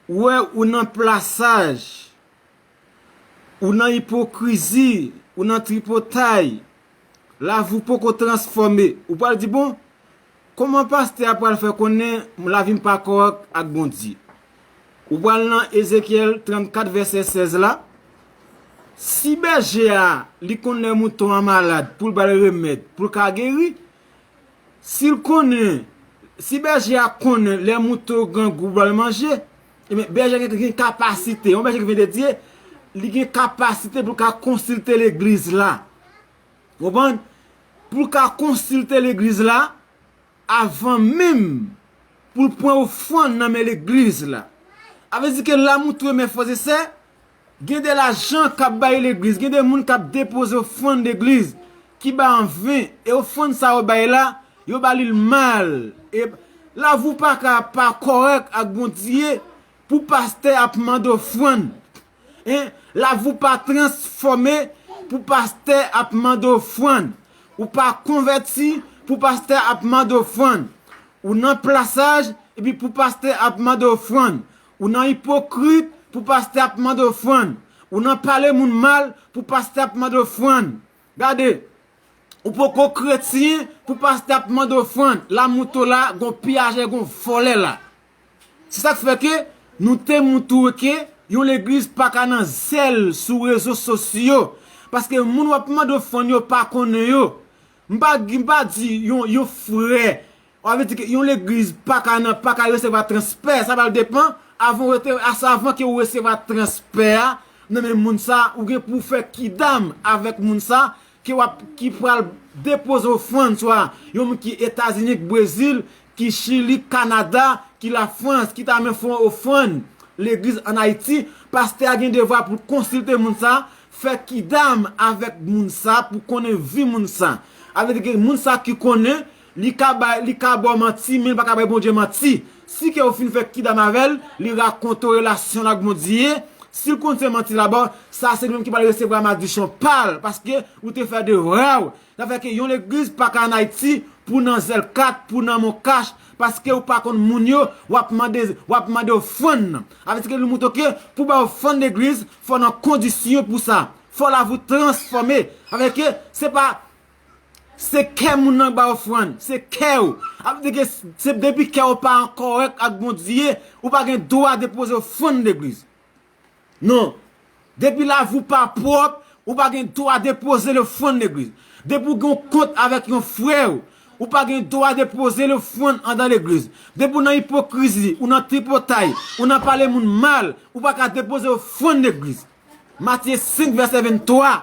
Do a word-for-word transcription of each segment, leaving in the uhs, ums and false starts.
Ou wè, ou nan plasaj, ou nan ipokrizi, ou nan tripotay, lavi w poko transfòme. Ou pral di, bon, kòman pastè a pral fè konnen lavi m pa kòrèk ak Bondye? Ou pral nan Ezekyèl trannkat vèsè sèz la. Si bèje a, li konn lè mouton an malad, pou l ba l remèd, pou l ka geri, si l konnen, si bèje a konnen lè mouton yo grangou, l ba l manje, ebyen, bèje a gen, gen kapasite, yon bèje ki vyen de Dye, li gen kapasite pou l ka konsilte legliz la. Konprann? Pou l ka konsilte legliz la, avan menm pou l pran ofrann nan men legliz la. A vle di ke la mouton yo, mè frè e sè, gen de lajan k ap bay legliz, gen de moun k ap depoze ofrann legliz ki bay an ven, e ofrann sa yo bay la, yo ba li l mal. E lavi w pa ka pa kòrèk ak Bondye pou pastè ap mande ofrann. En, lavi w pa transfòme pou pastè ap mande ofrann. Ou pa konvèti pou pastè ap mande ofrann. Ou nan plasaj epi pou pastè ap mande ofrann. Ou nan ipokrit pou pastè ap mande ofrann. Ou nan pale moun mal pou pastè ap mande ofrann. Gade, ou poko kretyen pou pastè ap mande ofrann. La mouton la, gon piyajè, gon vòlè la. Se sa k fè ke nou te montre ke yon legliz pa ka nan zèl sou rezo sosyo. Paske moun w ap mande ofrann yo pa konnen yo. M pa, m pa di yon, yon frè. Sa vle di ke yon legliz pa ka nan, pa ka resevwa transfè. Sa pral depann avan w rete, asa avan ke w resevwa transfè a, nan men moun sa, ou gen pou w fè kidam avèk moun sa, ki w ap, ki pral depoze ofrann, swa yon moun ki Etazini, ki Brezil, ki Chili, Kanada, ki Lafrans, ki ta renmen fè yon ofrann legliz ann Ayiti, pastè a gen devwa pou l konsilte moun sa, fè kidam avèk moun sa pou konnen vi moun sa. Avèk moun sa ki konnen, li ka bay, li ka ba w manti, men li pa ka bay Bondye manti. Si ke w fin fè kidam avè l, li rakonte w relasyon l ak Bondye, si l konn se manti l ap ba w, sa se li menm ki pral resevwa madichon pa l, paske ou te fè devwa w. Sa fè ke yon legliz pa ka ann Ayiti pou nan zèl kat, pou nan Moncash, paske ou pa konn moun yo, w ap mande, w ap mande ofrann nan. Sa vle di ke li montre ke pou bay ofrann legliz, fò nan kondisyon pou sa. Fò lavi w transfòme. Sa vle di ke se pa, se kè moun nan k bay ofrann, se kè w. Sa vle di ke se depi kè w pa an kòrèk ak Bondye, ou pa gen dwa depoze ofrann legliz. Non. Depi lavi w pa pwòp, ou pa gen dwa depoze ofrann legliz. Depi w gen yon kont avèk yon frè w, ou pa gen dwa depoze ofrann anndan legliz. Depi w nan ipokrizi, ou nan tripotay, ou nan pale moun mal, ou pa ka depoze ofrann legliz. Matye senk, vèsè venntwa.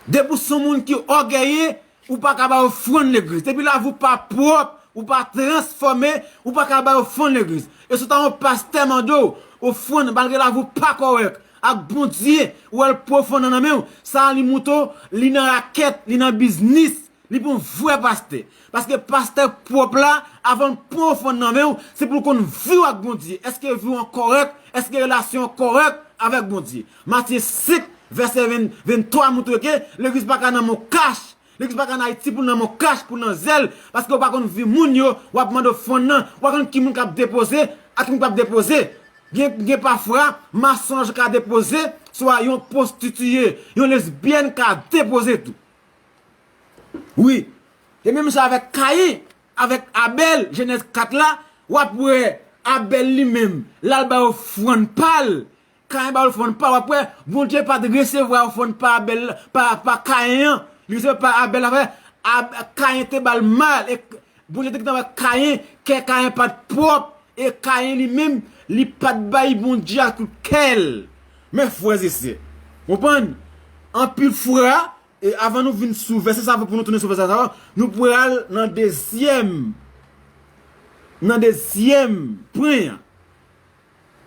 Depi w se yon moun ki ògèye, ou pa ka bay ofrann legliz. Depi lavi w pa pwòp, ou pa transfòme, ou pa ka bay ofrann legliz. E si w ta yon pastè mande w ofrann, malgre lavi w pa kòrèk ak Bondye, ou wè l pran ofrann nan nan men w, sa a li montre w, li nan rakèt, li nan biznis. Li pa yon vrè pastè. Paske pastè pwòp la, avan l pran ofrann nan men w, se pou l konn vi w ak Bondye. Èske vi w an kòrèk? Èske relasyon w kòrèk avèk Bondye? Matye senk, vèsè ven, venntwa montre ke legliz pa ka nan Moncash. Legliz pa ka nan Ayiti pou l nan Moncash, pou l nan zèl. Paske w pa konn vi moun yo, w ap mande ofrann nan, w pa konn ki moun k ap depoze, ak ki moun k ap depoze. Gen, gen pafwa, masonj ka depoze, swa yon pwostitiye, yon lesbyèn ka depoze tou. Wi. E menm jan avèk Kayen, avèk Abèl, Jenèz kat la, w ap wè Abèl li menm, l al bay ofrann pa l. Kayen bay ofrann pa l, w ap wè Bondye pa t resevwa ofrann pa Abèl, pa, pa Kayen an. Li resevwa pa Abèl, apre, Ab-, Kayen te ba l mal. E Bondye te gentan wè Kayen, kè Kayen pa t pwòp. E Kayen li menm, li pa t bay Bondye ak tout kè l. Men frè e sè, konprann? Anpil fwa, e avan nou vin sou vèsè sa, pou nou tounen sou vèsè sa, nou pral nan dezyèm, nan dezyèm pwen an.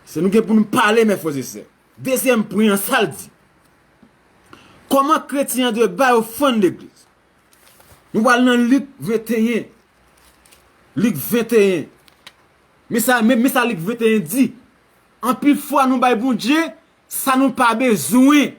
Se nou gen pou nou pale, men frè e sè. Dezyèm pwen an, sa l di? Kòman kretyen an dwe bay ofrann legliz? Nou pral nan Lik venteyen. Lik venteyen. Men sa, men, men sa Lik venteyen di. Anpil fwa nou bay Bondye sa nou pa bezwen.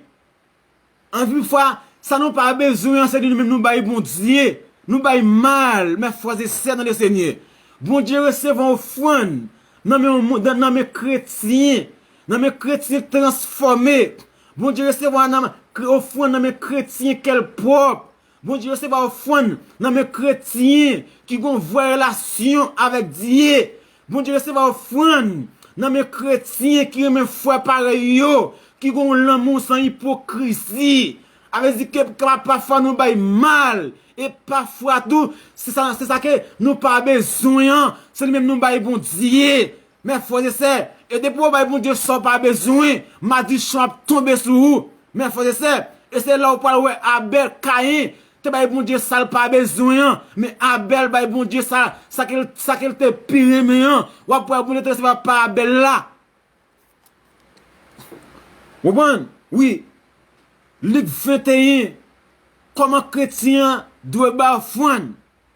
Anpil fwa, sa nou pa bezwen an, se li nou menm nou bay Bondye. Nou bay mal, men frè e sè nan le Senyè. Bondye resevwa ofrann nan men, yon moun- nan men kretyen, nan men kretyen transfòme. Bondye resevwa nan, ofrann nan men kretyen kè l pwòp. Bondye resevwa ofrann nan men kretyen ki gon vrè relasyon avèk Dye. Bondye resevwa ofrann nan men kretyen ki renmen frè parèy yo, ki gon lanmou san ipokrizi. A vle di ke pa- pafwa nou bay mal, e pafwa tou, se sa, se sa ke nou pa bezwen an, se li menm nou bay Bondye. Men frè e sè, e depi w bay Bondye sa w pa bezwen, madichon ap tonbe sou ou. Men frè e sè, e se la w pral wè Abèl, Kayen te bay Bondye sa l pa bezwen an, men Abèl bay Bondye sa, sa ke l, sa ke l te pi renmen an. W ap wè Bondye te resevwa pa Abèl la. Ou konprann? Wi. Lik venteyen, kòman kretyen an dwe bay ofrann?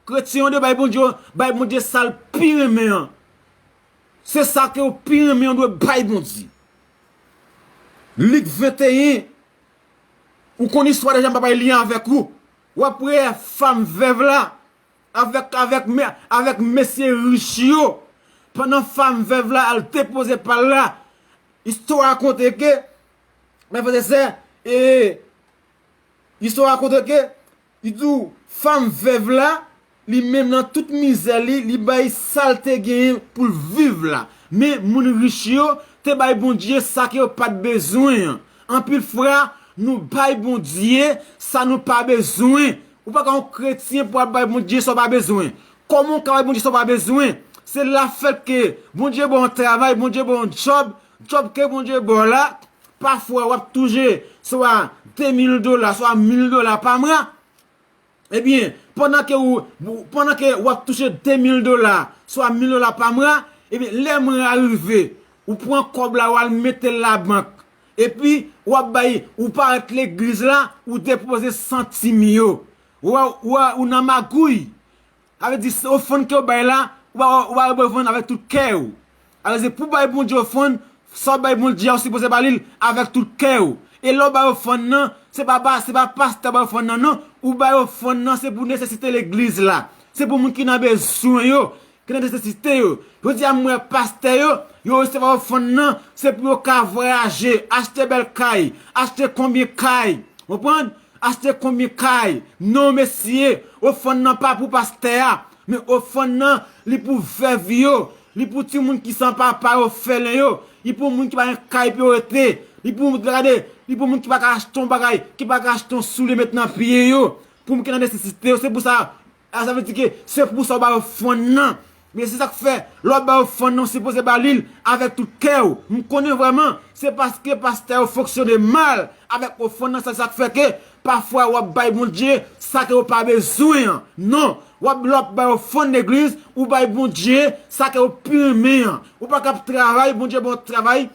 Kretyen an dwe bay Bondye, bay Bondye sa l pi renmen an. Se sa ke w pi renmen an dwe bay Bondye. Lik venteyen, ou konn istwa deja, m pa pral li avèk ou. W ap wè fanm vèv la avèk, avèk, me- avèk mesye rich yo. Pandan fanm vèv la al depoze pa l la, istwa rakonte ke, men frè e sè, e, istwa rakonte ke, li di w, fanm vèv la, li menm nan tout mizè li, li bay sa l te genyen pou l viv la. Men moun rich yo te bay Bondye sa ke yo pa t bezwen an. Anpil fwa, nou bay Bondye sa nou pa bezwen. Ou pa ka yon kretyen pou ap bay Bondye sa w pa bezwen. Kòman w ka bay Bondye sa w pa bezwen? Se lafèt ke Bondye ba w yon travay, Bondye ba w yon djòb, djòb ke Bondye ba w la, pafwa w ap touche swa de mil dola, swa mil dola pa mwa. Ebyen, pandan ke ou, pandan ke w ap touche de mil dola, swa mil dola pa mwa, ebyen, lè mwa a rive, ou pran kòb la, w al mete l labank. Epi, w ap bay, ou parèt legliz la, ou depoze santim yo. Ou, ou, ou nan magouy. Sa vle di, se ofrann ke w bay la, ou pa, ou pa bay ofrann avèk tout kè w. Sa vle di, pou bay Bondye ofrann, sa w bay Bondye a, ou sipoze ba li l avèk tout kè w. E lè w bay ofrann nan, se pa, pa, se pa pastè bay ofrann nan, non. Ou bay ofrann nan, se pou nesesite legliz la. Se pou moun ki nan bezwen yo, ki nan nesesite yo. Jodi a, m wè pastè yo, yo resevwa ofrann nan, se pou yo ka vwayaje, achte bèl kay, achte konbyen kay. Konprann? Achte konbyen kay? Non, mesye, ofrann nan pa pou pastè a, men ofrann nan, li pou vèv yo, li pou timoun ki san papa yo, òfelen yo, li pou moun ki pa gen kay pou yo rete, li pou, gade, li pou moun ki pa ka achte yon bagay, ki pa ka achte yon soulye met nan pye yo, pou moun ki nan nesesite yo. Se pou sa, a, sa vle di ke se pou sa w bay ofrann nan. Men se sa k fè, lè w ap bay ofrann nan, w sipoze ba li l avèk tout kè w. M konnen vrèman, se paske pastè yo fonksyone mal avèk ofrann nan, se sa k fè ke pafwa w ap bay Bondye sa ke w pa bezwen an. Non, w ap, lè w ap bay ofrann legliz, ou bay Bondye sa ke w pi renmen an. Ou pa ka ap travay, Bondye ba w travay,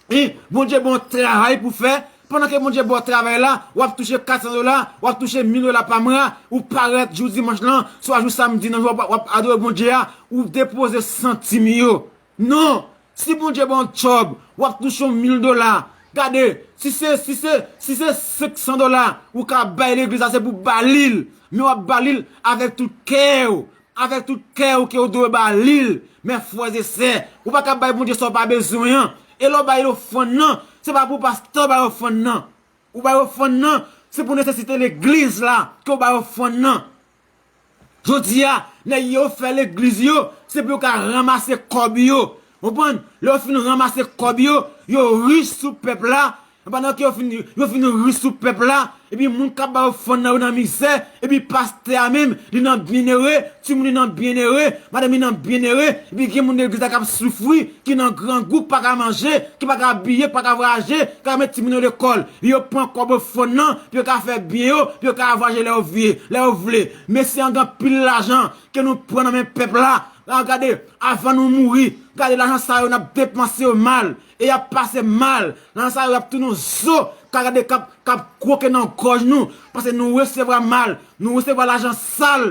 E Bondye ba w travay pou fè. Pandan ke Bondye ba w travay la, w ap touche katsan dola, w ap touche mil dola pa mwa, ou parèt jou dimanch lan, swa jou samdi nan jou w ap, w ap adore Bondye a, ou depoze santim yo. Non! Si Bondye ba w djòb, w ap touche yon mil dola. Gade, si se, si se, si se senk san dola ou ka bay legliz la, se pou ba li l. Men w ap ba li l avèk tout kè w. Avèk tout kè w ke w dwe ba li l. Men frè e sè, ou pa ka bay Bondye sa w pa bezwen an. E lè w bay ofrann nan, se pa pou pastè w bay ofrann nan. Ou bay ofrann nan, se pou nesesite legliz la ke w bay ofrann nan. Jodi a, nèg yo fè legliz yo, se pou yo ka ranmase kòb yo. Konprann? Lè yo fin ranmase kòb yo, yo rich sou pèp la, pandan ke yo fin, yo fin rich sou pèp la, epi moun k ap bay ofrann nan yo nan mizè, epi pastè a menm, li nan byennere, timoun li nan byennere, madanm li nan byennere, epi gen moun legliz la k ap soufri, ki nan grangou, k pa ka manje, ki pa ka abiye, k pa ka vwayaje, k pa ka met timoun yo lekòl. Yo pran kòb ofrann nan, pou yo ka fè byen yo, pou yo ka vwayaje lè yo vye, lè yo vle. Mesye, ann gen anpil lajan ke nou pran nan men pèp la. A, gade, avan nou mouri, gade lajan sa yo, n ap depanse yo mal. E y ap pase mal. Nan sa yo, y ap tounen zo, ka gade k ap, k ap kwoke nan gòj nou, paske nou resevwa mal, nou resevwa lajan sal.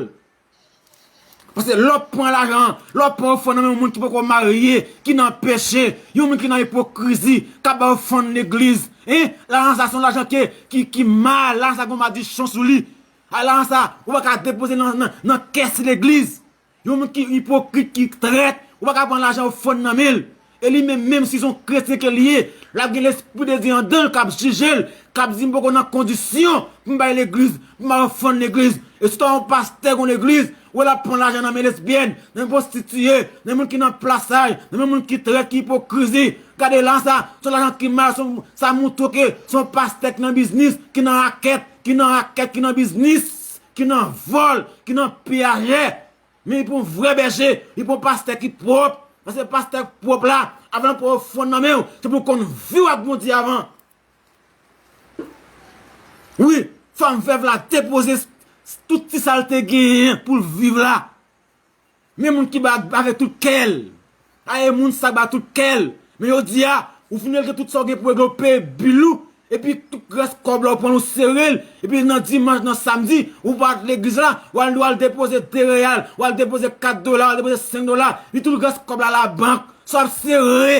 Paske lè w pran lajan, lè w pran ofrann nan men yon moun ki poko marye, ki nan peche, yon moun ki nan ipokrizi, k ap bay ofrann legliz, en, lajan sa se yon lajan ki, ki, ki mal, lajan sa gon madichon sou li. A, lajan sa, ou pa ka depoze nan, nan, nan kès legliz. Yon moun ki ipokrit, ki trèt, ou pa ka pran lajan ofrann nan men l. E li menm, menm si se yon kretyen ke li ye, l ap gen Lespri de Dye anndan l k ap jije l, k ap di, "M poko nan kondisyon pou m bay legliz, pou m bay ofrann legliz." E si w ta yon pastè yon legliz, ou wè l ap pran lajan nan men lesbyèn, nan men pwostitiye, nan men moun ki nan plasay, nan men moun ki trèt, ki ipokrizi. Gade la sa, se yon lajan ki mal, se yon, sa montre ke se yon pastè ki nan biznis, ki nan rakèt, ki nan rakèt, ki nan biznis, ki nan vòl, ki nan piyajè. Men li pou yon vrè bèje, li pou yon pastè ki pwòp. Paske pastè pwòp la, avan l pran ofrann nan men w, se pou l konn viv ak Bondye avan. Wi, fanm vèv la depoze s- s- tout ti sa l te genyen pou l viv la. Men moun ki ba avèk tout kè l. Aye moun sa ba tout kè l. Men jodi a, ou fin regle tout sa w gen pou regle, ou peye bil ou. Epi tout rès kòb la ou pran l ou sere l. Epi nan dimanch, nan samdi, ou pa t legliz la, w al, w al depoze de reyal, w al depoze kat dola, w al depoze senk dola. Epi tout rès kòb la labank. Sa w ap sere.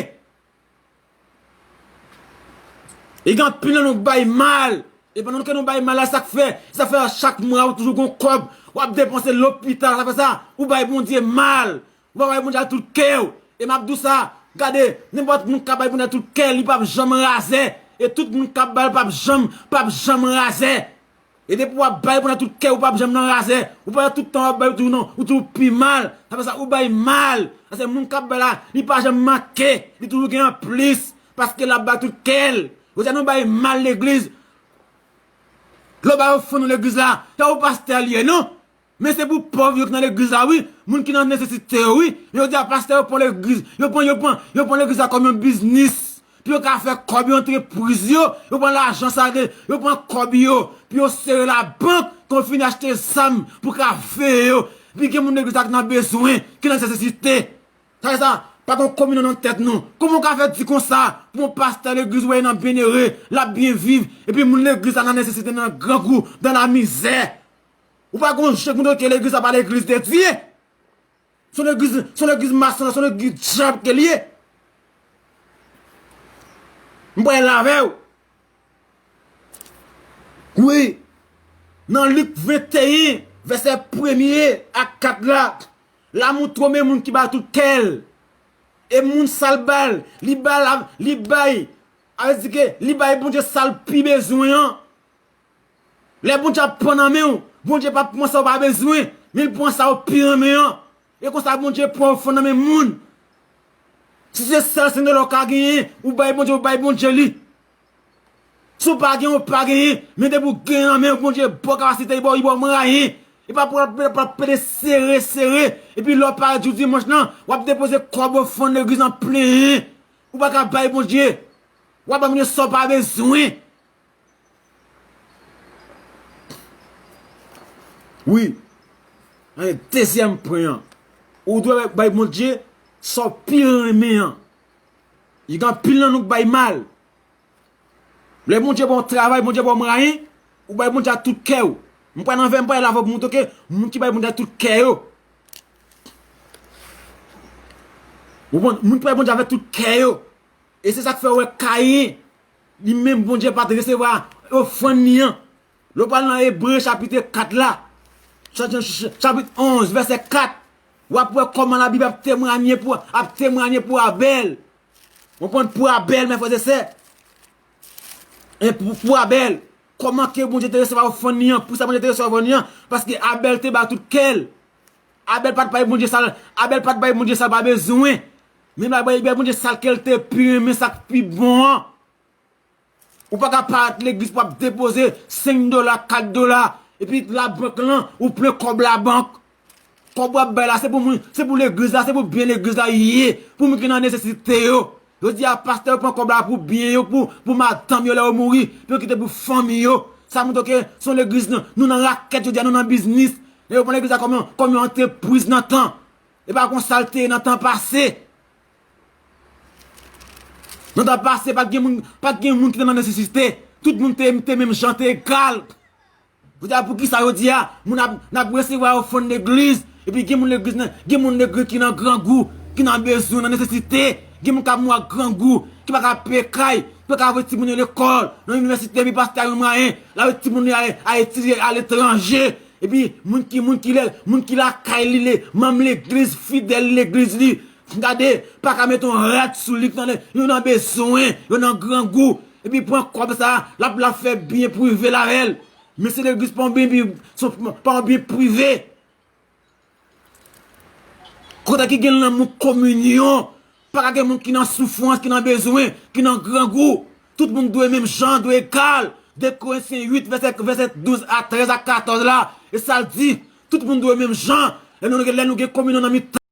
E gen anpil nan nou k bay mal. E pandan ke nou bay mal la, sa k fè, sa fè chak mwa ou toujou gon kòb. W ap depanse lopital, sa fè sa. Ou bay Bondye mal. Ou pa bay Bondye ak tout kè w. E m ap di w sa, gade, nenpòt moun k ap bay Bondye ak tout kè l, li p ap janm razè. E tout moun k ap bay l p ap janm, p ap janm razè. E depi w ap bay Bondye ak tout kè w, ou p ap janm nan razè. Ou pa tout tan w ap bay, ou toujou nan, ou toujou pi mal. Sa fè sa, ou bay mal. Paske moun k ap bay la, li pa janm manke. Li toujou gen anplis. Paske l ap bay tout kè l. Jodi a nou bay mal legliz. Lè w bay ofrann nan legliz la, se ou pastè li ye, non? Men se pou pòv yo ki nan legliz la, wi. Moun ki nan nesesite yo, wi. Men yo di a pastè yo pran legliz. Yo pran, yo pran, yo pran legliz la kòm yon biznis. Pou yo ka fè kòb yo, antrepriz yo. Yo pran lajan sa de, yo pran kòb yo. Pou yo sere labank, pou yo fin achte zam pou ka veye yo. Epi gen moun legliz la ki nan bezwen, ki nan nesesite. Sa vle sa, pa gon kominyon nan tèt nou. Kòman w ka fè di konsa pou yon pastè legliz ou wè nan byenere, l ap byen viv, epi moun legliz la nan nesesite, nan grangou, dans la misère? Ou pa gon je k montre ke legliz la pa legliz de Dye. Se yon legliz, se yon legliz mason, se yon legliz dyab ke l ye. M pral avè w. Wi. Nan Lik venteyen, vèsè premye ak kat la, la montre w men moun ki bay tout kè l. E moun sa l bay, li bay, li bay. Sa vle di ke li bay Bondye sa l pi bezwen an. Lè Bondye ap pran nan men w, Bondye p ap pran sa w pa bezwen, men l pran sa w pi renmen an. E konsa Bondye pran ofrann nan men moun. Si se sèl senk dola w ka genyen, ou bay Bondye, ou bay Bondye li. Si w pa genyen, ou pa genyen, men depi w genyen nan men w, Bondye ba w kapasite, li ba w, li ba w mwayen. E pa pou w ap, ap, ap pede sere, sere. Epi lè w parèt jou dimanch lan, w ap depoze kòb ofrann legliz lan plen. Ou pa ka bay Bondye. W ap bay Bondye sa w pa bezwen. Wi. Ann, dezyèm pwen an. Ou dwe bay Bondye sa w pi renmen an. Gen anpil nan nou k bay mal. Lè Bondye ba w travay, Bondye ba w mwayen, ou bay Bondye ak tout kè w. M pral nan vè, m pral avè w pou montre ke moun ki bay Bondye ak tout kè yo. Ou konprann? Moun ki bay Bondye avèk tout kè yo. E se sa k fè w wè Kayen, li menm Bondye pa t resevwa ofrann li an. Lè w pral nan Ebre chapit kat la, cha- cha- chapit onz, vèsè kat, w ap wè kòman Labib ap temwanye pou, ap temwanye pou Abèl. Ou konprann? Pou Abèl, mè frè e sè. E pou, pou Abèl, kòman ke Bondye te resevwa ofrann li an? Pou sa Bondye te resevwa ofrann li an, paske Abèl te bay tout kè l. Abèl pa t bay Bondye sa l, Abèl pa t bay Bondye sa l pa bezwen. Men l bay, bay Bondye sa l ke l te pi renmen, sa k pi bon an. Ou pa ka parèt legliz pou ap depoze senk dola, kat dola, epi labank lan, ou plen kòb labank. Kòb w ap bay la, se pou moun, se pou legliz la, se pou byen legliz la ye, pou moun ki nan nesesite yo. Yo di a pastè yo pran kòb la pou byen yo, pou, pou madanm yo lè yo mouri, pou yo kite pou fanmi yo. Sa montre ke se yon legliz nan, nou nan rakèt, yo di a nou nan biznis. Men yo pran legliz la kòm yon, kòm yon antrepriz nan tan. E pa konsa l te ye nan tan pase. Nan tan pase, pa t gen moun, pa t gen moun ki te nan nesesite. Tout moun te, te menm jan, te egal. Jodi a, poukisa jodi a, moun ap, n ap resevwa ofrann legliz, epi gen moun legliz nan, gen moun legliz ki nan grangou, ki nan bezwen, nan nesesite, gen moun k ap mouri ak grangou, ki pa ka peye kay, ki pa ka voye timoun yo lekòl, nan inivèsite, epi pastè a gen mwayen, l ap voye timoun yo ale, al etidye aletranje, Epi moun ki moun ki lè, moun ki lakay li, le manm legliz, fidèl legliz li, gade, pa ka mete yon rad sou li, tande, yo nan bezwen, yo nan grangou. Epi pran kòb sa, l ap, l ap fè byen prive l avè l. Men se legliz pa yon byen, byen, se pa yon byen prive. Kote ki gen lanmou, kominyon, pa ka gen moun ki nan soufrans, ki nan bezwen, ki nan grangou. Tout moun dwe menm jan, dwe egal. De Korentyen uit, vèsè, vèsè douz a trèz a katòz la. E sa l di, tout moun dwe menm jan. Lè nou, lè nou gen kominyon nan mitan